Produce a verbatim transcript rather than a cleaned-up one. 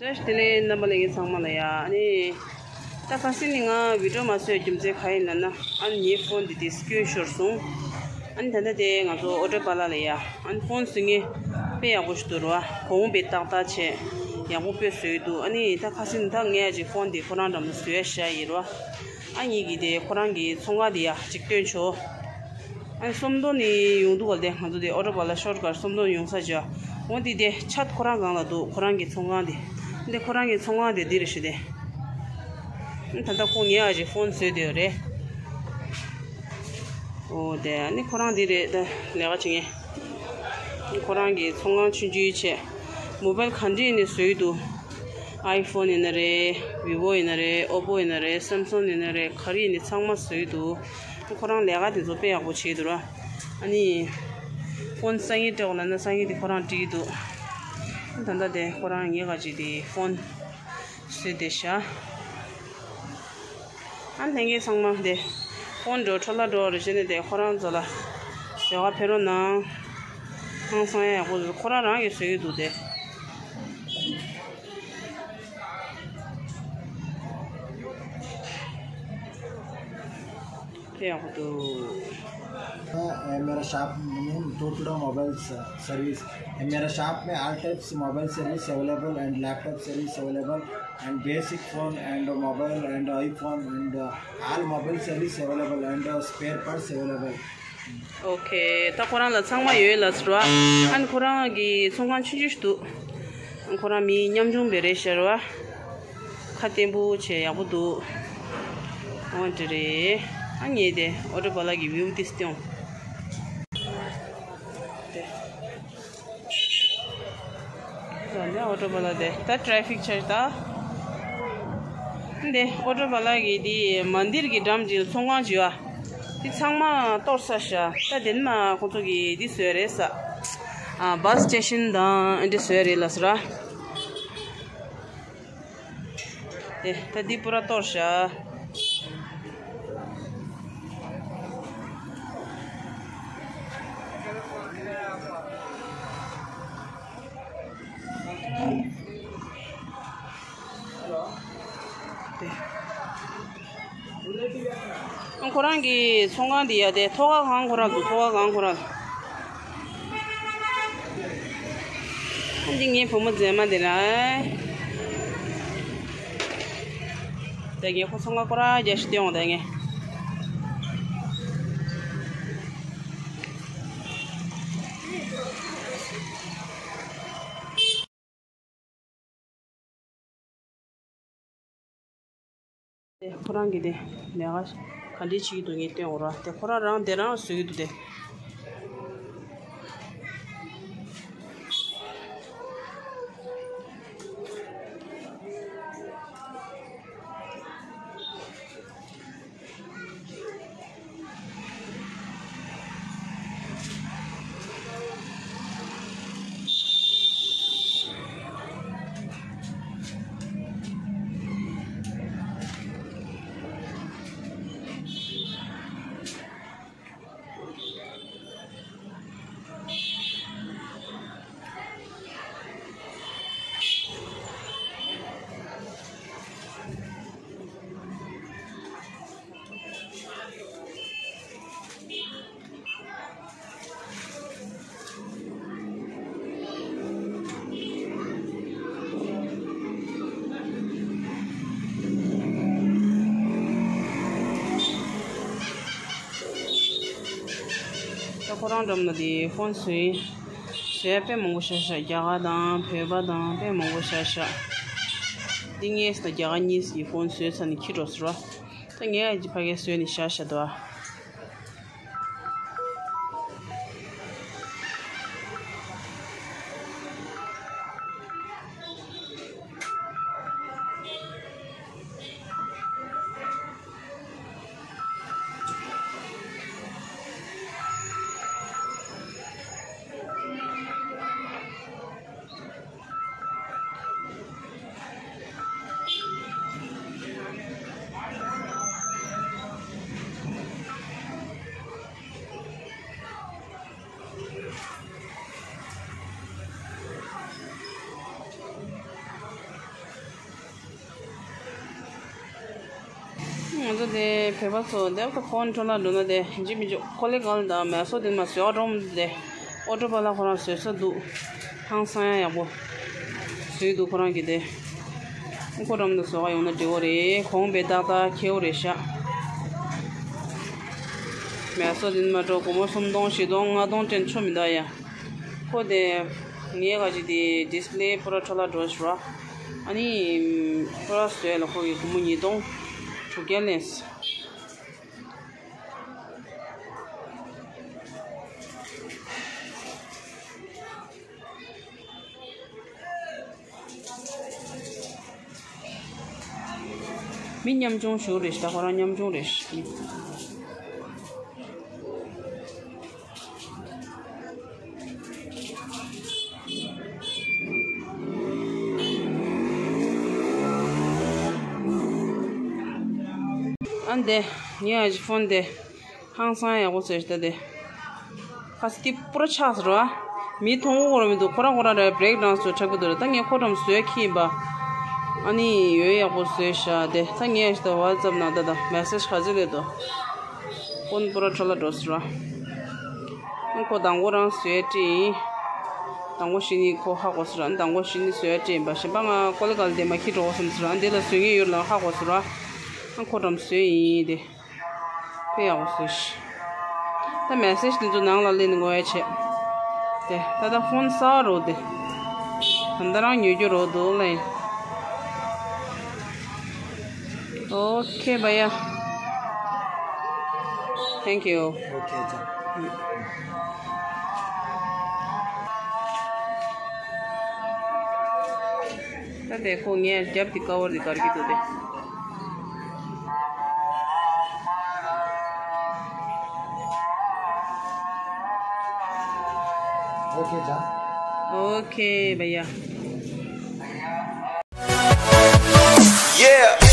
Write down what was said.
བཀྲ་ཤིས་བདེ་ལེགས། རྣམ་པ་ལྷན་རྒྱས་ཚང་མ་ལ་ཡ། ཨ་ནི། ད་ཁ་སང་ནི་ང་བི་ཌིའོ་མ་བཟོས་རྒྱུ་མཚན་ག་ཡིན་ལབ་ན། ཨ་ནི་ངའི་ཕོན་འདི་དེ་སྐྱོན་ཤོར་སོང་། ཨ་ནི་ད་ལྟ་དེ་ང་ཚོ་ཨོ་ཊོ་པ་ལ་ལ་ཡ། ཨ་ནི་ཕོན་བཟོ་མཁན་དཔེ་ཡག་པོ་ཞིག་འདུག་ར། གོང་དཔེ་ཏག་ཏག་བྱས། ཡག་པོ་དཔེ་བཟོས་འདུག་ཨ་ནི་ད་ཁ་སང་ད་ངས་ཅིག་ཕོན་འདི་ཁོ་རང་འགྲམ་དུ་བཟོས་བཞག་ཡིན་ར། ཨ་ངེད་ཀྱིས་དེ་ཁོ་རང་གི་ཚོང་ཁང་དེ་ཡ་ཅིག་སྟོན་ཆོག་ཨ་ནི་སུམ་མདོ་ནས་ཡོང་འདུག་ག་ལ། དེ་ང་ཚོ་དེ་ཨོ་ཊོ་པ་ལ་ཤོར་ཀ་སུམ་མདོ་ནས་ཡོང་ས་ཅིག་འོ་དེ་དེ་ཆ་ཁོ་རང་སྒང་ལ་འདུག་ཁོ་རང་གི་ཚོང་ཁང་དེ། འདི་ཁོ་རང་གི་ཚོང་ཁང་དེ་འདི་རེད་ཤི་དེ། ད་ལྟ་ཁོ་ངའི་ཨ་ཅེ་ཕོན་བཟོས་བསྡད་ཡོད་རེད། འོ་དེ་ཨ་ནི་ཁོ་རང་འདི་རེད། ད་ལས་ཀ་བྱེད་མཁན། ཁོ་རང་གི་ཚོང་ཁང་ཆུང་ཆུང་བྱས། མོ་བལ་ག་འདྲ་ཡིན་ནས་བཟོས་འདུག་ཨའི་ཕོན་ཡིན་ན་རེད། བི་བོ་ཡིན་ན་རེད། ཨོ་པོ་ཡིན་ན་རེད། སེམ་སུང་ཡིན་ན་རེད། ག་རེ་ཡིན་ནས་ཚང་མ་བཟོས་འདུག་ཁོ་རང་ལས་ཀ་དེ་ཚོ་དཔེ་ཡག་པོ་བྱས་འདུག་ར། ཨ་ནི། ཕོན་སང་ཉིན་སྤྲད་དགོས་ལབ་ན་སང་ཉིན་དེ་ཁོ་རང་བྲིས་འདུག་ད་ལྟ་དེ་ཁོ་རང་ངའི་ག་ཅིག་དེ་ཕོན་བཟོས་བསྡད་ཤག་ཨ་ལྷན་རྒྱས་ཚང་མ་དེ་ཕོན་འགྲོ་འཕྲོ་བརླག་འགྲོ་རེ་བྱས་ནས་དེ་ཁོ་རང་ཚོ་ལ་ཟེར་བ་ཕེབས་རོགས་གནང་། ཧང་སང་ཡག་པོ་འདུག་ཁོ་རང་རང་གིས་བཟོས་ཀྱི་འདུག་དེ། དེ་ཡག་པོ་འདུག हाँ, ये मेरा शॉप नेम टूटूडा मोबाइल सर्विस। ये मेरा शॉप में all types mobile service available and laptop service available and basic phone and mobile and iPhone and all mobile service available and spare parts available. ཨོ་ཁེ། ད་ཁོ་རང་ལ་ཚང་མ་ཡོད་ལབ་ཟེར་བ། ཨ་ནི་ཁོ་རང་གི་ཚོང་ཁང་ཆུང་ཆུང་ཞིག་འདུག་ཁོ་རང་མི་ཉམ་ཆུང་བེ་རེད་ཤར་བ། ཁ་བརྟན་པོ་བྱས་ཡག་པོ་འདུག་ཨོ་འདྲ་རེད། ཨ་ངས་དེ་ཨོ་ཊོ་པ་ལ་གི་བིའུ་ཏིས་སྟོན། དེ། ད་ནས་ཨོ་ཊོ་པ་ལ་དེ་ད་ཊ་རེ་ཕིག་ཆར་ད། འདི་ཨོ་ཊོ་པ་ལ་གི་དེ་མན་དིར་གི་འགྲམ་གྱི་ཚོང་ཁང་བྱས་པ། དེ་ཚང་མ་གཏོར་ས་ཤག་ད་དེ་ནས་མ་ཁོང་ཚོ་གི་དེ་བཟོས་རེད་ས། ཨ་བཱས་སི་ཊེ་ཤན་དང་འདི་བཟོས་རེད་ལབ་ས་ར། དེ་ད་འདི་པུ་ར་གཏོར་ཤག་དེ། ཁོ་རང་གི་ཚོང་ཁང་འདི་ཡ་དེ་ཐོག་ཁ་གང་ཁོ་རང་འདུག་ཐོག་ཁ་གང་ཁོ་རང་། ཨ་འདི་ངའི་བུ་མོ་མཛེས་མ་འདི་ན། དེ་ངས་ཁོ་ཚོང་ཁང་ཁོ་རང་རྒྱ་ཤི་སྟེ་འོང་དེ་ངས། དེ་ཁོ་རང་གི་དེ་ལས་ཀ་ག་འདྲས་བྱེད་ཀྱི་འདུག་ངས་སྟོན་འོ་ར། དེ་ཁོ་རང་རང་དེ་རང་བཟོ་གི་འདུག་དེ། ད་ཁོ་རང་འགྲམ་ལ་དེ་ཕོན་བཟོས། བཟོས་དཔེ་མང་པོ་བཞག་བཞག་རྒྱ་གར་དང་བོད་པ་དང་དཔེ་མང་པོ་བཞག་བཞག་འདི་ངས་ད་རྒྱ་གར་གཉིས་ཀྱི་ཕོན་བཟོས་ཚར་ནས་ཁྱི་འགྲོ་ཟེར་བ། ད་ངས་ཨ་ཅེ་ཕ་གིར་བཟོས་ནས་བཞག་བཞག་འདུག་ཨ། དེ་བོད་པ་ཚོ་འདེབས་ཀྱི་ཕོན་འཕྲོ་ལ་འགྲོ་ན་དེ་འཇིགས་མི་འཇུག་ཁོ་ལེ་གང་དང་མེ་སོ་དེ་མ་བཟོས་འགྲོ་མི་དེ་ཨོ་ཊོ་པ་ལ་ཁོ་རང་བཟོས་ས་འདུག་ཧང་སང་ཡ་ཡག་པོ་བཟོས་འདུག་ཁོ་རང་གི་དེ་ཁོ་རང་དུ་བཟོ་ག་ཡོང་ན་འགྲིག་གོ་རེད། གོང་བེ་ཏག་ཏག་ཁེའུ་རེད་ཤག་མེ་སོ་དེ་མ་འགྲོ་སྒོར་མོ་སུམ་སྟོང་བཞི་སྟོང་ལྔ་སྟོང་སྤྲད་ཆོ་མི་འདུག་ཡ། ཁོ་དེ་ངས་ག་ཅི་དེ་ཌིས་པ་ལེ་པུ་ར་འཕྲོ་ལ་འགྲོ་ཤི་ར། ཨ་ནི་པུ་ར་བཟོས་ལ་ཁོ་གི་སྒོར་མོ་ཉིས་སྟོང་དྲུག་བརྒྱ་ལེན། མི་ཉམ་ཆུང་ཞིག་རེད་ཤག་ད་ཁོ་རང་ཉམ་ཆུང་རེད་ཤག་ཨ་འདི་ངའི་ཨ་ཅེ་ཕོན་དེ། ཧང་སང་ཡག་པོ་བཟོས་ཤག་ད་དེ། ཁ་སི་ཏི་པུ་ར་ཆགས་སོང་ར། མི་མཐོང་གོ་ར་མི་འདུག་ཁོ་རང་ཁོ་རང་ར་བྷི་རེག་ཌན་སི་ཚོ་འཁྲབ་གི་འདུག་ར། ད་ངས་ཁོ་འགྲམ་བཟོས་ཁྱི་ཡིན་པ། ཨ་ནི་ཡོད་ཡག་པོ་བཟོས་ཤག་དེ་ད་ངས་ཤི་ད་ཝ་ཙབ་ནང་ད་ད་མེ་སེ་ཇི་ག་ཚོད་སླེབས་འདུག་ཕོན་པུ་ར་འཕྲོ་ལ་འགྲོ་སོང་ར། ཨ་ཁོ་དང་པོ་རང་བཟོས་དྲིས་ཡིན། དང་པོ་གཞི་ནས་ཁོ་ཧ་གོ་སོང་ར། དང་པོ་གཞི་ནས་བཟོས་དྲིས་ཡིན་པ། གཞན་པ་ང་ཀོ་ལི་གལ་དེ་མ་ཁྱི་འགྲོ་གོ་སོང་སོང་ར། འདི་ལ་བཟོས་ངེས་ཡོད་ལ་ཧ་གོ་སོང་ར། ཨ་ཁོ་འགྲམ་བཟོས་ཡིན་དེ། དཔེ་ཡག་པོ་བཟོས་ཤག་ད་མེ་སེ་ཇི་དེ་ཚོ་ནང་ལ་སླེབས་ནས་ངོ་ཡ་བྱས། དེ་ད་ལྟ་ཕོན་གསར་པ་རོ་དེ། ད་ལྟ་རང་ཉོ་རྒྱུ་རོ་འདུག་ལེ། ཨོ་ཁེ་བྷ་ཡ། Thank you. ཨོ་ཁེ་ཅང་། ད་དེ་ཁོ་ངས་རྒྱབ་དེ་ཀ་བར་དེ་གར་གྱི་འདུག་དེ། ཨོ་ཁེ་ཅང་། ཨོ་ཁེ་བྷ་ཡ། Yeah.